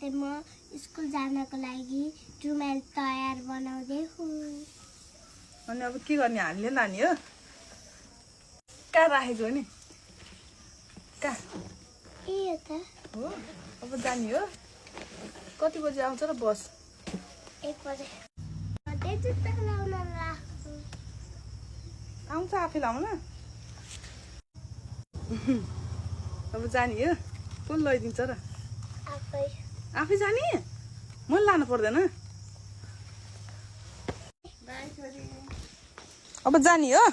चाहिँ म स्कुल जानको लागि रुमाल तयार बनाउँदै हुँ। अनि अब के गर्ने हामीले नानी हो कहाँ राखेको नि कहाँ ए यो त हो अब जाने हो कति बजे आउँछ र बस 1 बजे त्यही जुत्ता लाउन राख्छु आउँछ आफै लाउन अब जाने हो को लैदिन्छ र आफै आफै जाने मैले लानु पर्दैन अब जाने हो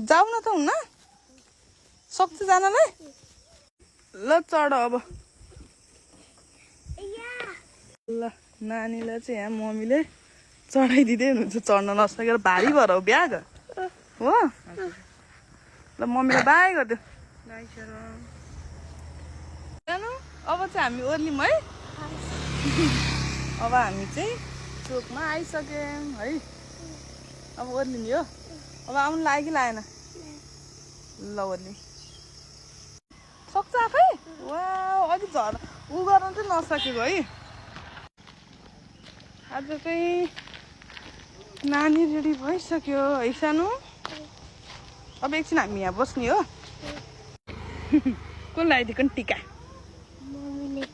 जाऊ न त हुन्न सक्छ जानलाई ल चढ अब ल नानीलाई चाहिँ यहाँ मम्मीले चढाइदिँदै हुनुहुन्छ चढ्न नसकेर भारी भएर हो ब्याग हो ल मम्मीलाई बाई गरिदियो जानु अब चाहिँ हामी ओर्लियौँ है अब हामी चाहिँ चोकमा आइसक्यौँ है अब ओर्लिने हो अब आउनु लाग्यो कि लागेन ल ओर्लि सक्छ आफै वा अघि झर उ गर्न चाहिँ नसकेको है आज चाहिँ नानी रेडी भइसक्यो है सानो अब एकछिन हामी यहाँ बस्ने हो को लगाइदिएको नि टिका मम्मीले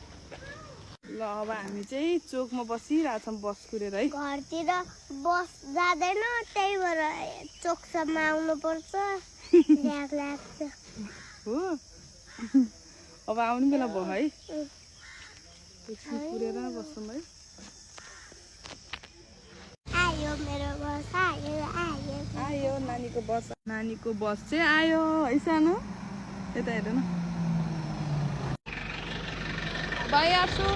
ल अब हामी चाहिँ चोकमा बसिरहेछौँ बस कुरेर है घरतिर बस जाँदैन त्यही भएर चोकसम्म आउनुपर्छ ल्याग लाग्छ हो अब आउने बेला भयो है एकछिन कुरेर बस्छौँ है आयो मेरो बस आयो आयो आयो नानीको बस चाहिँ आयो है सानो यता हेर न बाई आसु